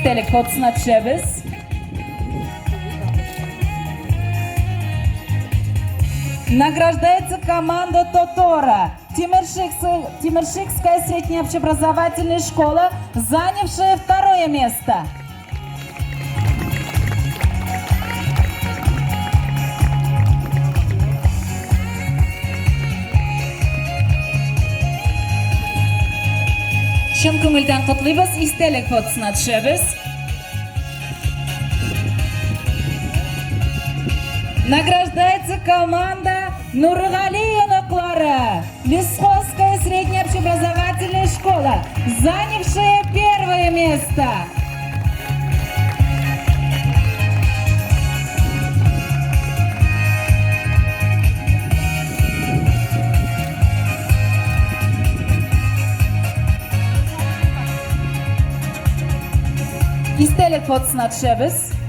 Истәлек фотосына төшәбез. Награждается команда Тотора. Тимершикская средняя общеобразовательная школа, занявшая второе место. Чын күңелдән котлыйбыз, истәлек фотосына төшәбез. Награждается команда Нургали оныклары, Лесхозская средняя общеобразовательная школа, занявшая первое место. Истәлек фотосына төшәбез.